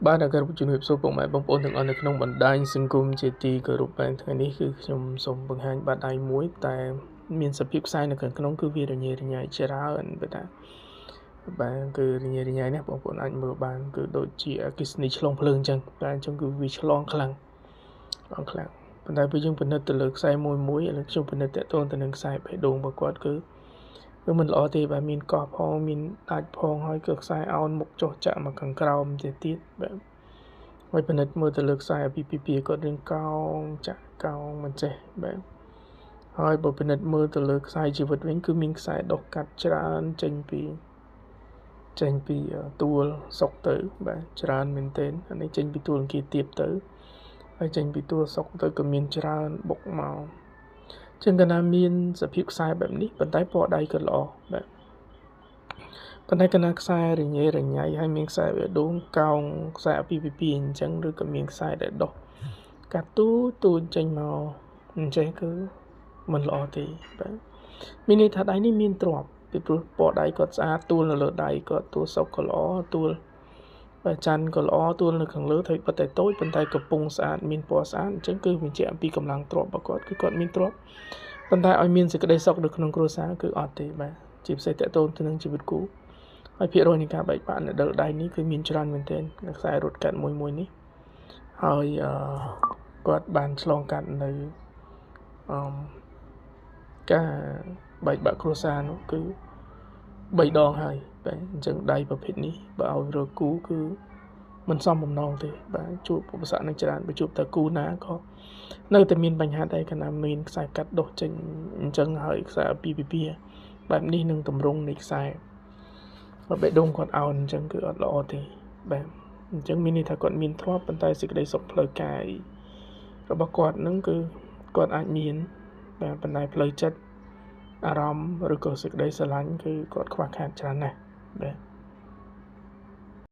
បាទអរគុណជំរាបសួរពុកម៉ែបងប្អូនទាំងអស់នៅក្នុងបណ្ដាញសង្គមជាទីគោរពបាទថ្ងៃនេះគឺខ្ញុំសូមបង្ហាញបាតដៃមួយតែមានសភាពខ្សែនៅខាងក្នុងគឺវារញ៉េរញ៉ៃច្រើនបាទបាទគឺរញ៉េរញ៉ៃណាស់បងប្អូនអាចមើលបានគឺដូចជាអគ្គិសនីឆ្លងភ្លើងអញ្ចឹងបាទអញ្ចឹងគឺវាឆ្លងខ្លាំងឆ្លងខ្លាំងប៉ុន្តែពេលយើងពិនិត្យទៅលើខ្សែមួយមួយឥឡូវខ្ញុំពិនិត្យតកតងទៅនឹងខ្សែបេះដូងរបស់គាត់គឺវាមិនល្អទេបាទមានកោះផងមានដាច់ផងហើយក៏ខ្សែអោនមុខចុះចាក់មកខាងក្រោមទៀតទៀតបាទហើយពិនិត្យមើលទៅលើខ្សែអាពាហ៍ពិពាហ៍គាត់រឿងកោងចាក់កោងមិនចេះបាទហើយបើពិនិត្យមើលទៅលើខ្សែជីវិតវិញគឺមានខ្សែដុសកាត់ច្រើនចេញពីទួលសុកទៅបាទច្រើនមែនទែនអានេះចេញពីទួលអង្គាទៀបទៅហើយចេញពីទួលសុកទៅក៏មានច្រើនបុកមកជាងកណាមានសភាពខ្សែបែបនេះប៉ុន្តែពណ៌ដៃក៏ល្អបាទប៉ុន្តែកណាខ្សែរញ៉េរញ៉ៃហើយមានខ្សែបេះដូងកោងខ្សែអាពាហ៍ពិពាហ៍អញ្ចឹងឬក៏មានខ្សែដែលដុសកាត់ទូទូចេញមកអញ្ចឹងគឺមិនល្អទេបាទមានន័យថាដៃនេះមានទ្រព្យពីព្រោះពណ៌ដៃគាត់ស្អាតទួលនៅលើដៃគាត់ទួលសុកក៏ល្អទួលបាទច័ន្ទក៏ល្អទួលនៅខាងលើធ្វើប៉ុន្តែតូចប៉ុន្តែកំពុងស្អាតមានពណ៌ស្អាតអញ្ចឹងគឺបញ្ជាក់អំពីកម្លាំងទ្រព្យរបស់គាត់គឺគាត់មានទ្រព្យប៉ុន្តែឲ្យមានសេចក្តីសុខនៅក្នុងគ្រួសារគឺអត់ទេបាទជាពិសេសតកតូនទៅនឹងជីវិតគូហើយភាគរយនៃការបែកបាក់នៅដិលដៃនេះគឺមានច្រើនមែនទែនខ្សែរត់កាត់មួយមួយនេះហើយគាត់បានឆ្លងកាត់នៅអឺការបែកបាក់គ្រួសារនោះគឺ3ដងហើយបាទអញ្ចឹងដៃប្រភេទនេះបើឲ្យរកគូគឺមិនសមបំណងទេបាទជួបឧបសគ្គនឹងច្រើនបើជួបតែគូណាក៏នៅតែមានបញ្ហាដែរកាលណាមានខ្សែកាត់ដុសចេញអញ្ចឹងហើយខ្សែអាពាហ៍ពិពាហ៍បែបនេះនឹងតម្រង់នៃខ្សែបើបេះដូងគាត់អោនអញ្ចឹងគឺអត់ល្អទេបាទអញ្ចឹងមានន័យថាគាត់មានទ្រព្យប៉ុន្តែសេចក្តីសុខផ្លូវកាយរបស់គាត់នឹងគឺគាត់អាចមានបាទប៉ុន្តែផ្លូវចិត្តអារម្មណ៍ឬក៏សេចក្តីស្រឡាញ់គឺគាត់ខ្វះខាតច្រើនណាស់បាទ។